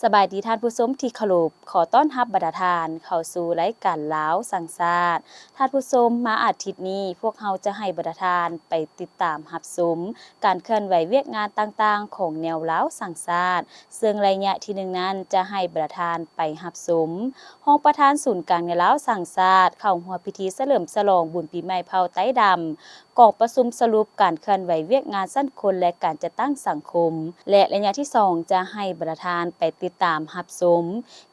ສະບາຍດີທ່ານຜູ້ຊົມທີ່ເຄົາລົບ, ຂໍຕ້ອນຮັບບັນດາທ່ານເຂົ້າສູ່ລາຍການລາວສ້າງຊາດ. ທ່ານຜູ້ຊົມ, ມາອາທິດນີ້ ພວກເຮົາຈະໃຫ້ບັນດາທ່ານໄປຕິດຕາມຮັບຊົມການເຄື່ອນໄຫວວຽກງານຕ່າງໆຂອງແນວລາວສ້າງຊາດ, ເຊິ່ງໄລຍະທີໜຶ່ງນັ້ນຈະໃຫ້ບັນດາທ່ານໄປຮັບຊົມຮອງປະທານສູນກາງແນວລາວສ້າງຊາດ ເຂົ້າຮ່ວມພິທີສະເຫຼີມສະຫຼອງບຸນປີໃໝ່ເຜົ່າໄຕ້ດຳ ກອງປະຊຸມສະຫຼຸບການເຄື່ອນໄຫວວຽກງານຊັ້ນຄົນ ແລະ ການຈັດຕັ້ງສັງຄົມ ແລະ ໄລຍະທີສອງຈະໃຫ້ບັນດາທ່ານໄປຕິດຕາມຮັບຊົມ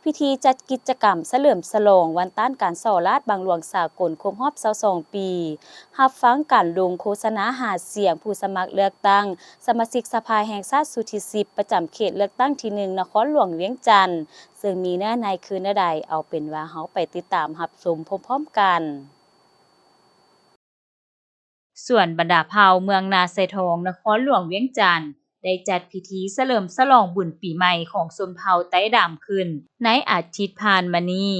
ພິທີຈັດກິດຈະກຳສະເຫຼີມສະຫຼອງວັນຕ້ານການສໍ້ລາດບັງຫຼວງສາກົນຄົບຮອບຊາວສອງປີ, ຮັບຟັງການລົງໂຄສະນາຫາສຽງຜູ້ສະໝັກເລືອກຕັ້ງສະມາຊິກສະພາແຫ່ງຊາດຊຸດທີສິບ ປະຈຳເຂດເລືອກຕັ້ງທີໜຶ່ງ ນະຄອນຫຼວງວຽງຈັນ, ເຊິ່ງມີເນື້ອໃນຄືແນວໃດ, ເອົາເປັນວ່າເຮົາໄປຕິດຕາມຮັບຊົມພ້ອມໆກັນ. ສວນບັນດາເຜົ່າເມືອງນາຊາຍທອງ ນະຄອນຫຼວງວຽງຈັນ ໄດ້ຈັດພິທີສະເຫຼີມສະຫຼອງບຸນປີໃໝ່ຂອງຊົນເຜົ່າໄຕ້ດຳຂຶ້ນໃນອາທິດຜ່ານມານີ້.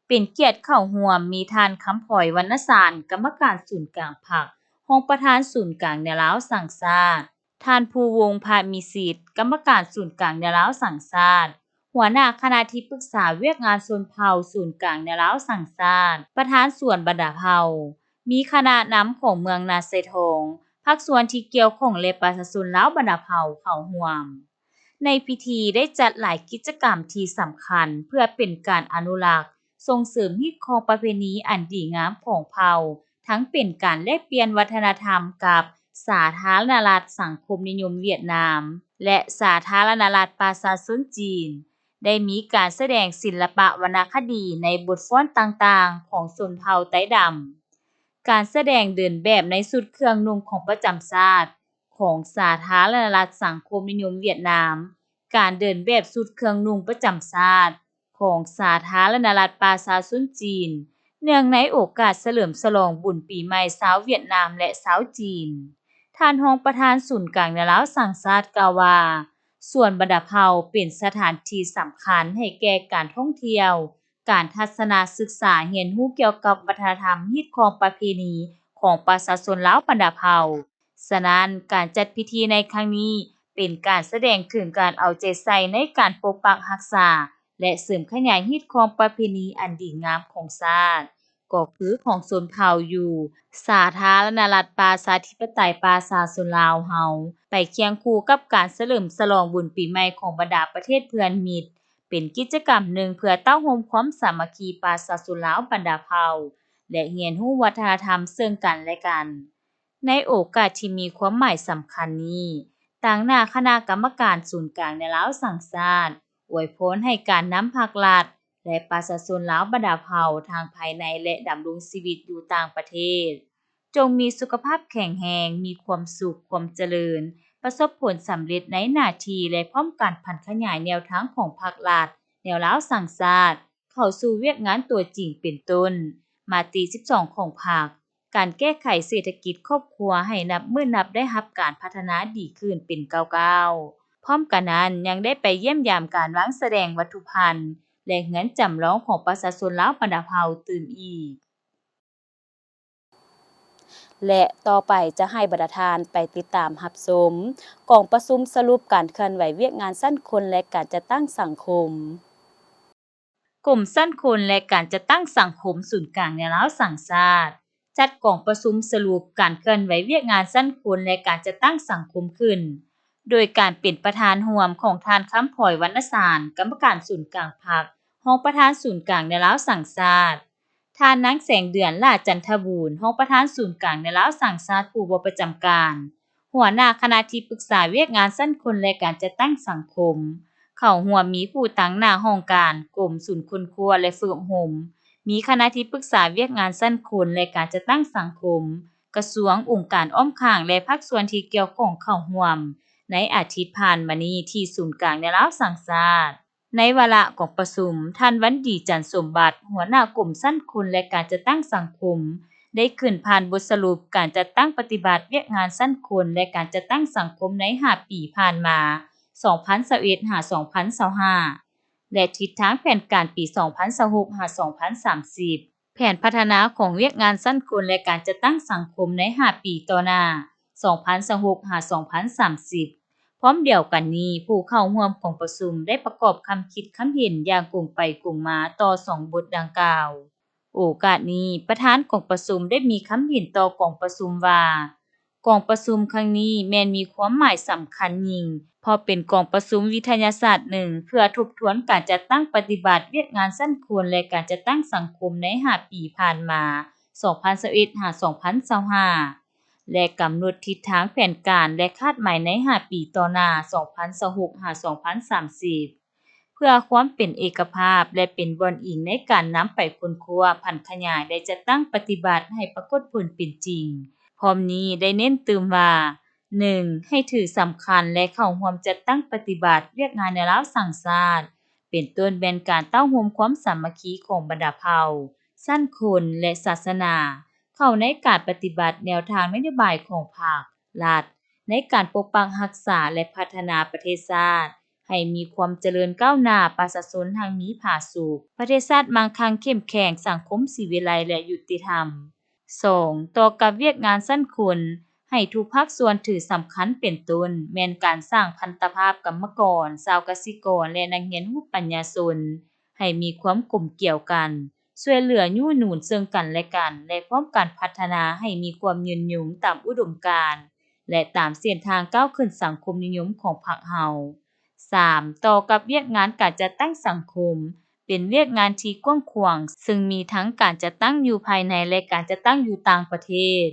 ເປັນກຽດເຂົ້າຮ່ວມມີທ່ານ ຄຳພອຍ ວັນນະສານ ກຳມະການສູນກາງພັກ, ຮອງປະທານສູນກາງແນວລາວສ້າງຊາດ, ທ່ານ ພູວົງ ພະມີສິດ ກຳມະການສູນກາງແນວລາວສ້າງຊາດ, ຫົວໜ້າຄະນະທີ່ປຶກສາວຽກງານຊົນເຜົ່າສູນກາງແນວລາວສ້າງຊາດ, ປະທານສວນບັນດາເຜົ່າ, ມີຄະນະນຳຂອງເມືອງນາຊາຍທອງ, ພາກສ່ວນທີ່ກ່ຽວຂ້ອງ ແລະ ປະຊາຊົນລາວບັນດາເຜົ່າເຂົ້າຮ່ວມ. ໃນພິທີໄດ້ຈັດຫຼາຍກິດຈະກຳທີ່ສຳຄັນ ເພື່ອເປັນການອະນຸລັກ, ສົ່ງເສີມຮີດຄອງປະເພນີອັນດີງາມຂອງເຜົ່າ, ທັງເປັນການແລກປ່ຽນວັດທະນະທຳກັບສາທາລະນະລັດສັງຄົມນິຍົມຫວຽດນາມ ແລະ ສາທາລະນະລັດປະຊາຊົນຈີນ, ໄດ້ມີການສະແດງສິນລະປະວັນນະຄະດີໃນບົດຟ້ອນຕ່າງໆຂອງຊົນເຜົ່າໄຕ້ດຳ, ການສະແດງເດີນແບບໃນຊຸດເຄື່ອງນຸ່ງຂອງປະຈຳຊາດຂອງສາທາລະນະລັດສັງຄົມນິຍົມຫວຽດນາມ, ການເດີນແບບຊຸດເຄື່ອງນຸ່ງປະຈຳຊາດ ຂອງສາທາລະນະລັດປະຊາຊົນຈີນ ເນື່ອງໃນໂອກາດສະເຫຼີມສະຫຼອງບຸນປີໃໝ່ຊາວຫວຽດນາມ ແລະ ຊາວຈີນ. ທ່ານຮອງປະທານສູນກາງແນວລາວສ້າງຊາດກ່າວວ່າ, ສວນບັນດາເຜົ່າເປັນສະຖານທີ່ສຳຄັນໃຫ້ແກ່ການທ່ອງທ່ຽວ, ການທັດສະນະສຶກສາ, ຮຽນຮູ້ກ່ຽວກັບວັດທະນະທຳ, ຮີດຄອງປະເພນີຂອງປະຊາຊົນລາວບັນດາເຜົ່າ. ສະນັ້ນ, ການຈັດພິທີໃນຄັ້ງນີ້ເປັນການສະແດງເຖິງການເອົາໃຈໃສ່ໃນການປົກປັກຮັກສາ ແລະ ເສີມຂະຫຍາຍຮີດຄອງປະເພນີອັນດີງາມຂອງຊາດ, ກໍຄືຂອງຊົນເຜົ່າຢູ່ສາທາລະນະລັດປະຊາທິປະໄຕປະຊາຊົນລາວເຮົາ, ໄປຄຽງຄູ່ກັບການສະເຫຼີມສະຫຼອງບຸນປີໃໝ່ຂອງບັນດາປະເທດເພື່ອນມິດ, ເປັນກິດຈະກຳໜຶ່ງເພື່ອເຕົ້າໂຮມຄວາມສາມັກຄີປະຊາຊົນລາວບັນດາເຜົ່າ ແລະ ຮຽນຮູ້ວັດທະນະທຳເຊິ່ງກັນແລະກັນ. ໃນໂອກາດທີ່ມີຄວາມໝາຍສຳຄັນນີ້, ຕາງໜ້າຄະນະກຳມະການສູນກາງແນວລາວສ້າງຊາດ ອວຍພອນໃຫ້ການນຳພັກລັດ ແລະ ປະຊາຊົນລາວບັນດາເຜົ່າທັງພາຍໃນ ແລະ ດຳລົງຊີວິດຢູ່ຕ່າງປະເທດ ຈົ່ງມີສຸຂະພາບແຂງແຮງ, ມີຄວາມສຸກ, ຄວາມຈະເລີນ, ປະສົບຜົນສຳເລັດໃນໜ້າທີ່ ແລະ ພ້ອມກັນຜັນຂະຫຍາຍແນວທາງຂອງພັກລັດແນວລາວສ້າງຊາດ ເຂົ້າສູ່ວຽກງານຕົວຈິງເປັນຕົ້ນ ມະຕິສິບສອງຂອງພັກ, ການແກ້ໄຂເສດຖະກິດຄອບຄົວໃຫ້ນັບມື້ນັບໄດ້ຮັບການພັດທະນາດີຂຶ້ນເປັນກ້າວໆ. ພ້ອມກັນນັ້ນຍັງໄດ້ໄປຢ້ຽມຢາມການວາງສະແດງວັດຖຸພັນ ແລະ ເຮືອນຈຳລອງຂອງປະຊາຊົນລາວບັນດາເຜົ່າຕື່ມອີກ. ແລະ ຕໍ່ໄປຈະໃຫ້ບັນດາທ່ານໄປຕິດຕາມຮັບຊົມກອງປະຊຸມສະຫຼຸບການເຄື່ອນໄຫວວຽກງານຊັ້ນຄົນ ແລະ ການຈັດຕັ້ງສັງຄົມ. ກົມຊັ້ນຄົນ ແລະ ການຈັດຕັ້ງສັງຄົມສູນກາງແນວລາວສ້າງຊາດ ຈັດກອງປະຊຸມສະຫຼຸບການເຄື່ອນໄຫວວຽກງານຊັ້ນຄົນ ແລະ ການຈັດຕັ້ງສັງຄົມຂຶ້ນ ໂດຍການເປັນປະທານຮ່ວມຂອງທ່ານ ຄຳພອຍ ວັນນະສານ ກຳມະການສູນກາງພັກ, ຮອງປະທານສູນກາງແນວລາວສ້າງຊາດ, ທ່ານ ນາງ ແສງເດືອນ ຫຼ້າຈັນທະບູນ ຮອງປະທານສູນກາງແນວລາວສ້າງຊາດ ຜູ້ບໍ່ປະຈຳການ, ຫົວໜ້າຄະນະທີ່ປຶກສາວຽກງານຊັ້ນຄົນ ແລະ ການຈັດຕັ້ງສັງຄົມ. ເຂົ້າຮ່ວມມີຜູ້ຕາງໜ້າຫ້ອງການ, ກົມ, ສູນຄົ້ນຄວ້າ ແລະ ຝຶກອົບຮົມ, ມີຄະນະທີ່ປຶກສາວຽກງານຊັ້ນຄົນ ແລະ ການຈັດຕັ້ງສັງຄົມ, ກະຊວງ, ອົງການອ້ອມຂ້າງ ແລະ ພາກສ່ວນທີ່ກ່ຽວຂ້ອງເຂົ້າຮ່ວມ ໃນອາທິດຜ່ານມານີ້ທີ່ສູນກາງແນວລາວສ້າງຊາດ. ໃນວາລະກອງປະຊຸມ, ທ່ານ ວັນດີ ຈັນສົມບັດ ຫົວໜ້າກົມຊັ້ນຄົນ ແລະ ການຈັດຕັ້ງສັງຄົມ ໄດ້ຂຶ້ນຜ່ານບົດສະຫຼຸບການຈັດຕັ້ງປະຕິບັດວຽກງານຊັ້ນຄົນ ແລະ ການຈັດຕັ້ງສັງຄົມໃນຫ້າປີຜ່ານມາ ສອງພັນຊາວເອັດ ຫາ ສອງພັນຊາວຫ້າ ແລະ ທິດທາງແຜນການປີ ສອງພັນຊາວຫົກ ຫາ ສອງພັນສາມສິບ, ແຜນພັດທະນາຂອງວຽກງານຊັ້ນຄົນ ແລະ ການຈັດຕັ້ງສັງຄົມໃນຫ້າປີຕໍ່ໜ້າ ສອງພັນຊາວຫົກ ຫາ ສອງພັນສາມສິບ, ພ້ອມດຽວກັນນີ້, ຜູ້ເຂົ້າຮ່ວມກອງປະຊຸມໄດ້ປະກອບຄຳຄິດຄຳເຫັນຢ່າງກົງໄປກົງມາຕໍ່ສອງບົດດັ່ງກ່າວ. ໂອກາດນີ້, ປະທານກອງປະຊຸມໄດ້ມີຄຳເຫັນຕໍ່ກອງປະຊຸມວ່າ, ກອງປະຊຸມຄັ້ງນີ້ແມ່ນມີຄວາມໝາຍສຳຄັນຍິ່ງ, ເພາະເປັນກອງປະຊຸມວິທະຍາສາດໜຶ່ງ ເພື່ອທົບທວນການຈັດຕັ້ງປະຕິບັດວຽກງານຊັ້ນຄົນ ແລະ ການຈັດຕັ້ງສັງຄົມໃນຫ້າປີຜ່ານມາ, ສອງພັນຊາວເອັດ ຫາ ສອງພັນຊາວຫ້າ ແລະ ກຳນົດທິດທາງແຜນການ ແລະ ຄາດໝາຍໃນຫ້າປີຕໍ່ໜ້າ, ສອງພັນຊາວຫົກ ຫາ ສອງພັນສາມສິບ ເພື່ອຄວາມເປັນເອກະພາບ ແລະ ເປັນບ່ອນອີງໃນການນຳໄປຄົ້ນຄວ້າ, ຜັນຂະຫຍາຍ ແລະ ຈັດຕັ້ງປະຕິບັດໃຫ້ປາກົດຜົນເປັນຈິງ. ພ້ອມນີ້ໄດ້ເນັ້ນຕື່ມວ່າ, ໜຶ່ງ ໃຫ້ຖືສຳຄັນ ແລະ ເຂົ້າຮ່ວມຈັດຕັ້ງປະຕິບັດວຽກງານແນວລາວສ້າງຊາດ, ເປັນຕົ້ນແມ່ນການເຕົ້າໂຮມຄວາມສາມັກຄີຂອງບັນດາເຜົ່າ, ຊັ້ນຄົນ ແລະ ສາສະໜາ ເຂົ້າໃນການປະຕິບັດແນວທາງນະໂຍບາຍຂອງພັກ, ລັດ ໃນການປົກປັກຮັກສາ ແລະ ພັດທະນາປະເທດຊາດ ໃຫ້ມີຄວາມຈະເລີນກ້າວໜ້າ, ປະຊາຊົນຮັ່ງມີຜາສຸກ, ປະເທດຊາດມັ່ງຄັ່ງເຂັ້ມແຂງ, ສັງຄົມສີວິໄລ ແລະ ຍຸຕິທຳ. ສອງ ຕໍ່ກັບວຽກງານຊັ້ນຄົນ, ໃຫ້ທຸກພາກສ່ວນຖືສຳຄັນ ເປັນຕົ້ນແມ່ນການສ້າງພັນຕະພາບກຳມະກອນ, ຊາວກະສິກອນ ແລະ ນັກຮຽນຮູ້ປັນຍາຊົນ ໃຫ້ມີຄວາມກົມກຽວກັນ, ຊ່ວຍເຫຼືອຍູ້ໜູນເຊິ່ງກັນແລະກັນ ແລະ ພ້ອມກັນພັດທະນາໃຫ້ມີຄວາມຍືນຍົງຕາມອຸດົມການ ແລະ ຕາມເສັ້ນທາງກ້າວຂຶ້ນສັງຄົມນິຍົມຂອງພັກເຮົາ. ສາມ ຕໍ່ກັບວຽກງານການຈັດຕັ້ງສັງຄົມ, ເປັນວຽກງານທີ່ກວ້າງຂວາງ, ເຊິ່ງມີທັງການຈັດຕັ້ງຢູ່ພາຍໃນ ແລະ ການຈັດຕັ້ງຢູ່ຕ່າງປະເທດ.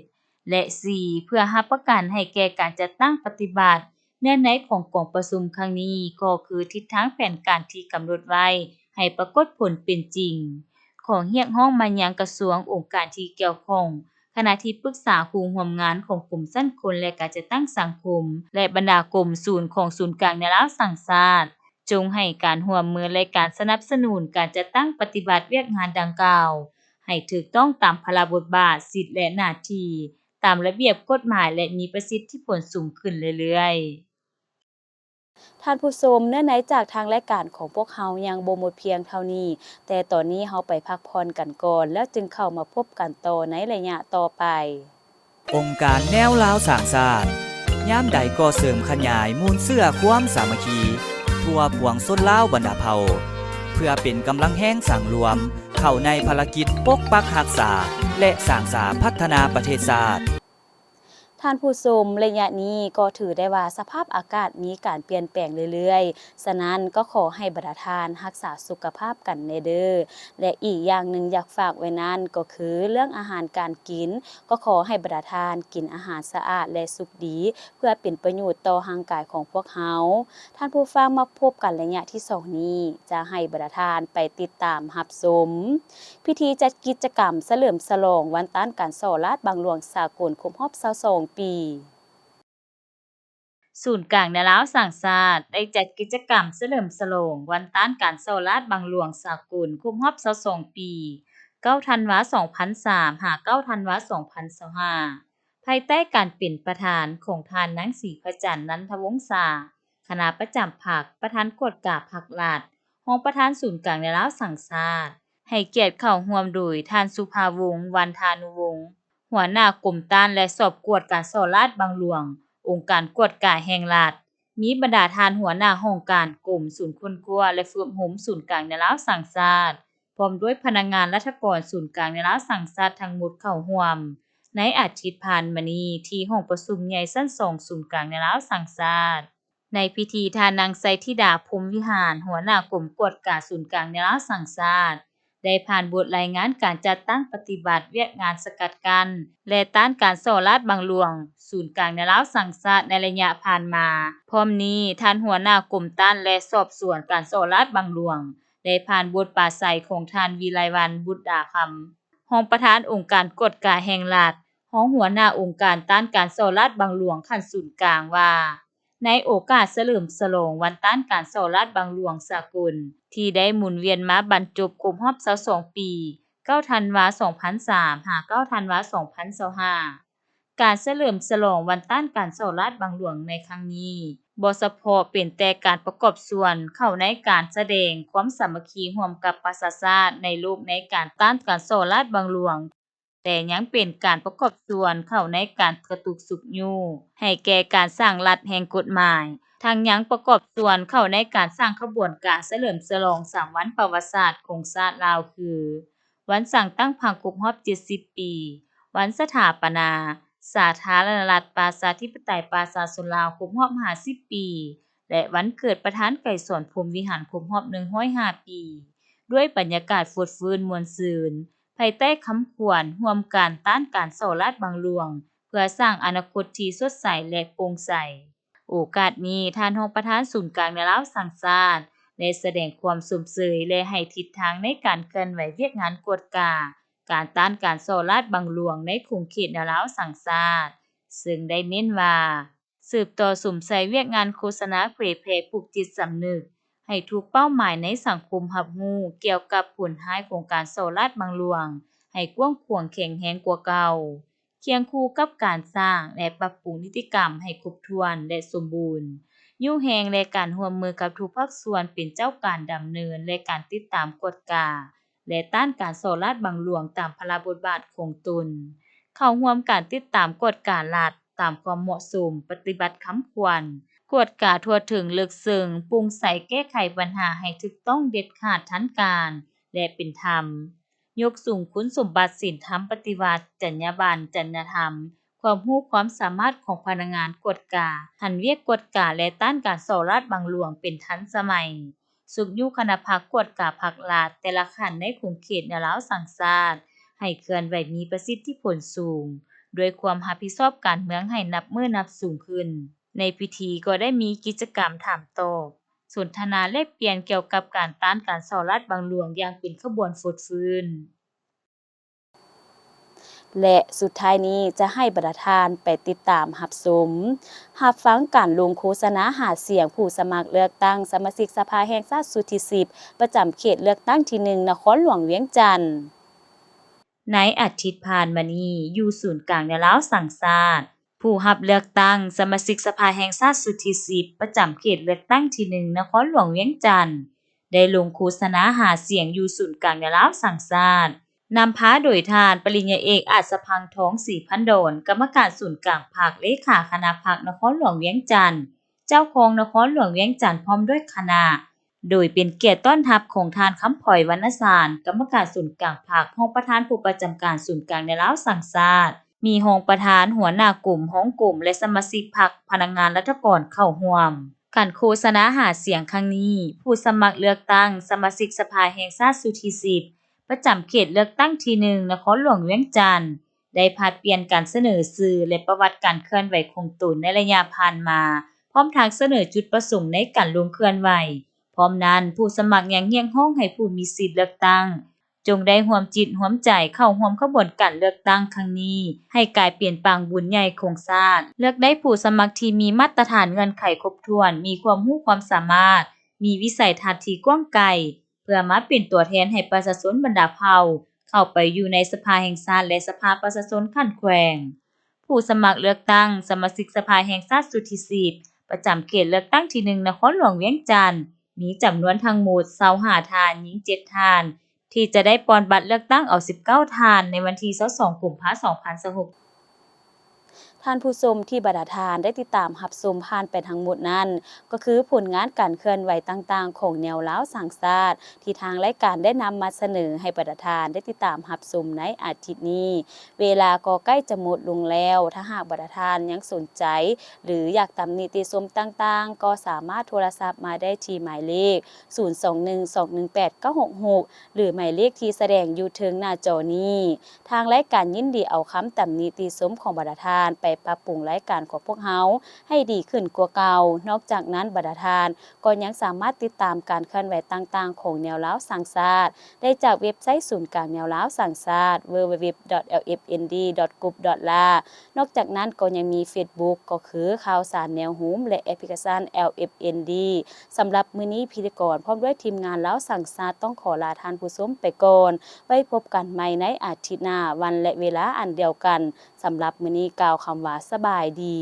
ແລະ ສີ່ ເພື່ອຮັບປະກັນໃຫ້ແກ່ການຈັດຕັ້ງປະຕິບັດເນື້ອໃນຂອງກອງປະຊຸມຄັ້ງນີ້ ກໍຄືທິດທາງແຜນການທີ່ກຳນົດໄວ້ໃຫ້ປາກົດຜົນເປັນຈິງ. ຂໍຮຽກຮ້ອງມາຍັງກະຊວງ, ອົງການທີ່ກ່ຽວຂ້ອງ, ຄະນະທີ່ປຶກສາ, ຄູ່ຮ່ວມງານຂອງກົມຊັ້ນຄົນ ແລະ ການຈັດຕັ້ງສັງຄົມ ແລະ ບັນດາກົມສູນຂອງສູນກາງແນວລາວສ້າງຊາດ ຈົ່ງໃຫ້ການຮ່ວມມື ແລະ ການສະໜັບສະໜູນການຈັດຕັ້ງປະຕິບັດວຽກງານດັ່ງກ່າວ ໃຫ້ຖືກຕ້ອງຕາມພາລະບົດບາດ, ສິດ ແລະ ໜ້າທີ່ ຕາມລະບຽບກົດໝາຍ ແລະ ມີປະສິດທິຜົນສູງຂຶ້ນເລື້ອຍໆ. ທ່ານຜູ້ຊົມ, ເນື້ອໃນຈາກທາງລາຍການຂອງພວກເຮົາຍັງບໍ່ໝົດພຽງເທົ່ານີ້, ແຕ່ຕອນນີ້ເຮົາໄປພັກຜ່ອນກັນກ່ອນ ແລ້ວຈຶ່ງເຂົ້າມາພົບກັນຕໍ່ໃນໄລຍະຕໍ່ໄປ. ອົງການແນວລາວສ້າງຊາດ ຍາມໃດກໍເສີມຂະຫຍາຍມູນເຊື້ອຄວາມສາມັກຄີທົ່ວປວງຊົນລາວບັນດາເຜົ່າ ເພື່ອເປັນກຳລັງແຮງສັງລວມເຂົ້າໃນພາລະກິດປົກປັກຮັກສາ ແລະ ສ້າງສາພັດທະນາປະເທດຊາດ. ທ່ານຜູ້ຊົມ, ໄລຍະນີ້ກໍຖືໄດ້ວ່າສະພາບອາກາດມີການປ່ຽນແປງເລື້ອຍໆ, ສະນັ້ນກໍຂໍໃຫ້ບັນດາທ່ານຮັກສາສຸຂະພາບກັນແດ່ເດີ້ ແລະ ອີກຢ່າງໜຶ່ງຢາກຝາກໄວ້ນັ້ນກໍຄືເລື່ອງອາຫານການກິນ, ກໍຂໍໃຫ້ບັນດາທ່ານກິນອາຫານສະອາດ ແລະ ສຸກດີ ເພື່ອເປັນປະໂຫຍດຕໍ່ຮ່າງກາຍຂອງພວກເຮົາ. ທ່ານຜູ້ຟັງ, ມາພົບກັນໄລຍະທີສອງນີ້ ຈະໃຫ້ບັນດາທ່ານໄປຕິດຕາມຮັບຊົມ ພິທີຈັດກິດຈະກຳສະເຫຼີມສະຫຼອງວັນຕ້ານການສໍ້ລາດບັງຫຼວງສາກົນຄົບຮອບຊາວສອງປີ. ສູນກາງແນວລາວສ້າງຊາດ ໄດ້ຈັດກິດຈະກຳສະເຫຼີມສະຫຼອງວັນຕ້ານການສໍ້ລາດບັງຫຼວງສາກົນຄົບຮອບຊາວສອງປີ, ເກົ້າທັນວາ ສອງພັນສາມ ຫາ ເກົ້າທັນວາ ສອງພັນຊາວຫ້າ ພາຍໃຕ້ການເປັນປະທານຂອງທ່ານນາງ ສີພະຈັນ ນັນທະວົງສາ, ຄະນະປະຈຳພັກ, ປະທານກວດກາພັກລັດ, ຮອງປະທານສູນກາງແນວລາວສ້າງຊາດ, ໃຫ້ກຽດເຂົ້າຮ່ວມໂດຍທ່ານ ສຸພາວົງ ວັນທານຸວົງ, ຫົວໜ້າກົມຕ້ານ ແລະ ສອບກວດການສໍ້ລາດບັງຫຼວງ ອົງການກວດກາແຫ່ງລັດ, ມີບັນດາທ່ານຫົວໜ້າຫ້ອງການກົມ, ສູນຄົ້ນຄວ້າ ແລະ ຝຶກອົບຮົມສູນກາງແນວລາວສ້າງຊາດ, ພ້ອມດ້ວຍພະນັກງານລັດຖະກອນສູນກາງແນວລາວສ້າງຊາດທັງໝົດເຂົ້າຮ່ວມ ໃນອາທິດຜ່ານມານີ້ ທີ່ຫ້ອງປະຊຸມໃຫຍ່ຊັ້ນສອງສູນກາງແນວລາວສ້າງຊາດ. ໃນພິທີ ທ່ານນາງ ໄຊທິດາ ພົມວິຫານ ຫົວໜ້າກົມກວດກາສູນກາງແນວລາວສ້າງຊາດ ໄດ້ຜ່ານບົດລາຍງານການຈັດຕັ້ງປະຕິບັດວຽກງານສະກັດກັ້ນ ແລະ ຕ້ານການສໍ້ລາດບັງຫຼວງ ສູນກາງແນວລາວສ້າງຊາດໃນໄລຍະຜ່ານມາ. ພ້ອມນີ້, ທ່ານຫົວໜ້າກົມຕ້ານ ແລະ ສອບສວນການສໍ້ລາດບັງຫຼວງ ໄດ້ຜ່ານບົດປາໄສຂອງທ່ານ ວິໄລວັນ ບຸດດາຄຳ ຮອງປະທານອົງການກວດກາແຫ່ງລັດ, ຮອງຫົວໜ້າອົງການຕ້ານການສໍ້ລາດບັງຫຼວງຂັ້ນສູນກາງວ່າ, ໃນໂອກາດສະເຫຼີມສະຫຼອງວັນຕ້ານການສໍ້ລາດບັງຫຼວງສາກົນ ທີ່ໄດ້ໝູນວຽນມາບັນຈົບຄົບຮອບຊາວສອງປີ, ເກົ້າທັນວາ ສອງພັນສາມ ຫາ ເກົ້າທັນວາ ສອງພັນຊາວຫ້າ ການສະເຫຼີມສະຫຼອງວັນຕ້ານການສໍ້ລາດບັງຫຼວງໃນຄັ້ງນີ້ ບໍ່ສະເພາະເປັນແຕ່ການປະກອບສ່ວນເຂົ້າໃນການສະແດງຄວາມສາມັກຄີຮ່ວມກັບປະຊາຊາດໃນໂລກໃນການຕ້ານການສໍ້ລາດບັງຫຼວງ, ແຕ່ຍັງເປັນການປະກອບສ່ວນເຂົ້າໃນການກະຕຸກຊຸກຍູ້ໃຫ້ແກ່ການສ້າງລັດແຫ່ງກົດໝາຍ ທັງຍັງປະກອບສ່ວນເຂົ້າໃນການສ້າງຂະບວນການສະເຫຼີມສະຫຼອງສາມວັນປະຫວັດສາດຂອງຊາດລາວ ຄື ວັນສ້າງຕັ້ງພັກຄົບຮອບເຈັດສິບປີ, ວັນສະຖາປະນາສາທາລະນະລັດປະຊາທິປະໄຕປະຊາຊົນລາວຄົບຮອບຫ້າສິບປີ ແລະ ວັນເກີດປະທານໄກສອນ ພົມວິຫານ ຄົບຮອບໜຶ່ງຮ້ອຍຫ້າປີ, ດ້ວຍບັນຍາກາດຟົດຟື້ນມ່ວນຊື່ນ ພາຍໃຕ້ຄຳຂວັນຮ່ວມກັນຕ້ານການສໍ້ລາດບັງຫຼວງ ເພື່ອສ້າງອະນາຄົດທີ່ສົດໃສ ແລະ ໂປ່ງໃສ. ໂອກາດນີ້, ທ່ານຮອງປະທານສູນກາງແນວລາວສ້າງຊາດ ໄດ້ສະແດງຄວາມຊົມເຊີຍ ແລະ ໃຫ້ທິດທາງໃນການເຄື່ອນໄຫວວຽກງານກວດກາ ການຕ້ານການສໍ້ລາດບັງຫຼວງໃນຂົງເຂດແນວລາວສ້າງຊາດ, ເຊິ່ງໄດ້ເນັ້ນວ່າ ສືບຕໍ່ສຸມໃສ່ວຽກງານໂຄສະນາເຜີຍແຜ່ປູກຈິດສຳນຶກໃຫ້ທຸກເປົ້າໝາຍໃນສັງຄົມຮັບຮູ້ກ່ຽວກັບຜົນຮ້າຍຂອງການສໍ້ລາດບັງຫຼວງໃຫ້ກວ້າງຂວາງແຂງແຮງກວ່າເກົ່າ. ຄຽງຄູ່ກັບການສ້າງ ແລະ ປັບປຸງນິຕິກຳໃຫ້ຄົບຖ້ວນ ແລະ ສົມບູນ, ຍູ້ແຮງ ແລະ ການຮ່ວມມືກັບທຸກພາກສ່ວນເປັນເຈົ້າການດຳເນີນ ແລະ ການຕິດຕາມກວດກາ ແລະ ຕ້ານການສໍ້ລາດບັງຫຼວງຕາມພາລະບົດບາດຂອງຕົນ, ເຂົ້າຮ່ວມການຕິດຕາມກວດກາລັດຕາມຄວາມເໝາະສົມ, ປະຕິບັດຄຳຂວັນກວດກາທົ່ວເຖິງເລິກເຊິ່ງ, ໂປ່ງໃສ, ແກ້ໄຂບັນຫາໃຫ້ຖືກຕ້ອງ, ເດັດຂາດ, ທັນການ ແລະ ເປັນທຳ. ຍົກສູງຄຸນສົມບັດ, ສິນທຳປະຕິວັດ, ຈັນຍາບັນ, ຈັນຍາທຳ, ຄວາມຮູ້ຄວາມສາມາດຂອງພະນັກງານກວດກາ, ຫັນວຽກກວດກາ ແລະ ຕ້ານການສໍ້ລາດບັງຫຼວງເປັນທັນສະໄໝ, ຊຸກຍູ້ຄະນະພັກກວດກາພັກລັດແຕ່ລະຂັ້ນໃນຂົງເຂດແນວລາວສ້າງຊາດ ໃຫ້ເຄື່ອນໄຫວມີປະສິດທິຜົນສູງ, ດ້ວຍຄວາມຮັບຜິດຊອບການເມືອງໃຫ້ນັບມື້ນັບສູງຂຶ້ນ. ໃນພິທີກໍໄດ້ມີກິດຈະກຳຖາມຕອບ, ສົນທະນາແລກປ່ຽນກ່ຽວກັບການຕ້ານການສໍ້ລາດບັງຫຼວງຢ່າງເປັນຂະບວນຟົດຟື້ນ. ແລະ ສຸດທ້າຍນີ້ຈະໃຫ້ບັນດາທ່ານໄປຕິດຕາມຮັບຊົມ, ຮັບຟັງການລົງໂຄສະນາຫາສຽງຜູ້ສະໝັກເລືອກຕັ້ງສະມາຊິກສະພາແຫ່ງຊາດຊຸດທີສິບ ປະຈຳເຂດເລືອກຕັ້ງທີໜຶ່ງ ນະຄອນຫຼວງວຽງຈັນ. ໃນອາທິດຜ່ານມານີ້, ຢູ່ສູນກາງແນວລາວສ້າງຊາດ, ຜູ້ຮັບເລືອກຕັ້ງສະມາຊິກສະພາແຫ່ງຊາດຊຸດທີສິບ ປະຈຳເຂດເລືອກຕັ້ງທີໜຶ່ງ ນະຄອນຫຼວງວຽງຈັນ ໄດ້ລົງໂຄສະນາຫາສຽງຢູ່ສູນກາງແນວລາວສ້າງຊາດ, ນຳພາໂດຍທ່ານປະລິນຍາເອກ ອາດສະພັງທອງ ສີພັນດອນ ກຳມະການສູນກາງພັກ, ເລຂາຄະນະພັກນະຄອນຫຼວງວຽງຈັນ, ເຈົ້າຄອງນະຄອນຫຼວງວຽງຈັນ ພ້ອມດ້ວຍຄະນະ, ໂດຍເປັນກຽດຕ້ອນຮັບຂອງທ່ານ ຄຳພອຍ ວັນນະສານ ກຳມະການສູນກາງພັກ, ຮອງປະທານຜູ້ປະຈຳການສູນກາງແນວລາວສ້າງຊາດ, ມີຮອງປະທານ, ຫົວໜ້າກົມ, ຮອງກົມ ແລະ ສະມາຊິກພັກ, ພະນັກງານລັດຖະກອນເຂົ້າຮ່ວມ. ການໂຄສະນາຫາສຽງຄັ້ງນີ້, ຜູ້ສະໝັກເລືອກຕັ້ງສະມາຊິກສະພາແຫ່ງຊາດຊຸດທີສິບ ປະຈຳເຂດເລືອກຕັ້ງທີໜຶ່ງ ນະຄອນຫຼວງວຽງຈັນ ໄດ້ຜັດປ່ຽນການສະເໜີຊື່ ແລະ ປະຫວັດການເຄື່ອນໄຫວຂອງຕົນໃນໄລຍະຜ່ານມາ, ພ້ອມທັງສະເໜີຈຸດປະສົງໃນການລົງເຄື່ອນໄຫວ. ພ້ອມນັ້ນ, ຜູ້ສະໝັກຍັງຮຽກຮ້ອງໃຫ້ຜູ້ມີສິດເລືອກຕັ້ງ ຈົ່ງໄດ້ຮ່ວມຈິດຮ່ວມໃຈເຂົ້າຮ່ວມຂະບວນການເລືອກຕັ້ງຄັ້ງນີ້ ໃຫ້ກາຍເປັນປາງບຸນໃຫຍ່ຂອງຊາດ, ເລືອກໄດ້ຜູ້ສະໝັກທີ່ມີມາດຕະຖານເງື່ອນໄຂຄົບຖ້ວນ, ມີຄວາມຮູ້ຄວາມສາມາດ, ມີວິໄສທັດທີ່ກວ້າງໄກ, ເພື່ອມາເປັນຕົວແທນໃຫ້ປະຊາຊົນບັນດາເຜົ່າ ເຂົ້າໄປຢູ່ໃນສະພາແຫ່ງຊາດ ແລະ ສະພາປະຊາຊົນຂັ້ນແຂວງ. ຜູ້ສະໝັກເລືອກຕັ້ງສະມາຊິກສະພາແຫ່ງຊາດຊຸດທີສິບ ປະຈຳເຂດເລືອກຕັ້ງທີໜຶ່ງ ນະຄອນຫຼວງວຽງຈັນ ມີຈຳນວນທັງໝົດຊາວຫ້າທ່ານ, ຍິງເຈັດທ່ານ, ທີ່ຈະໄດ້ປ່ອນບັດເລືອກຕັ້ງເອົາສິບເກົ້າທ່ານ ໃນວັນທີຊາວສອງ ກຸມພາ ສອງພັນຊາວຫົກ. ທ່ານຜູ້ຊົມທີ່ບັນດາທ່ານໄດ້ຕິດຕາມຮັບຊົມຜ່ານໄປທັງໝົດນັ້ນ ກໍຄືຜົນງານການເຄື່ອນໄຫວຕ່າງໆຂອງແນວລາວສ້າງຊາດ ທີ່ທາງລາຍການໄດ້ນຳມາສະເໜີໃຫ້ບັນດາທ່ານໄດ້ຕິດຕາມຮັບຊົມໃນອາທິດນີ້. ເວລາກໍໃກ້ຈະໝົດລົງແລ້ວ, ຖ້າຫາກບັນດາທ່ານຍັງສົນໃຈ ຫຼື ຢາກຕຳໜິຕິຊົມຕ່າງໆ ກໍສາມາດໂທລະສັບມາໄດ້ທີ່ໝາຍເລກ ສູນສອງໜຶ່ງສອງໜຶ່ງແປດເກົ້າຫົກຫົກ ຫຼື ໝາຍເລກທີ່ສະແດງຢູ່ເທິງໜ້າຈໍນີ້. ທາງລາຍການຍິນດີເອົາຄຳຕຳໜິຕິຊົມຂອງບັນດາທ່ານໄປປັບປຸງລາຍການຂອງພວກເຮົາໃຫ້ດີຂຶ້ນກວ່າເກົ່າ. ນອກຈາກນັ້ນ, ບັນດາທ່ານກໍຍັງສາມາດຕິດຕາມການເຄື່ອນໄຫວຕ່າງໆຂອງແນວລາວສ້າງຊາດ ໄດ້ຈາກເວັບໄຊສູນກາງແນວລາວສ້າງຊາດ www.lfnd.gov.la. ນອກຈາກນັ້ນກໍຍັງມີເຟສບຸກ ກໍຄືຂ່າວສານແນວໂຮມ ແລະ ແອັບພລິເຄຊັນ LFND. ສຳລັບມື້ນີ້, ພິທີກອນພ້ອມດ້ວຍທີມງານລາວສ້າງຊາດ ຕ້ອງຂໍລາທ່ານຜູ້ຊົມໄປກ່ອນ. ໄວ້ພົບກັນໃໝ່ໃນອາທິດໜ້າ, ວັນ ແລະ ເວລາອັນດຽວກັນ. ສຳລັບມື້ນີ້, ກ່າວຄຳວ່າສະບາຍດີ.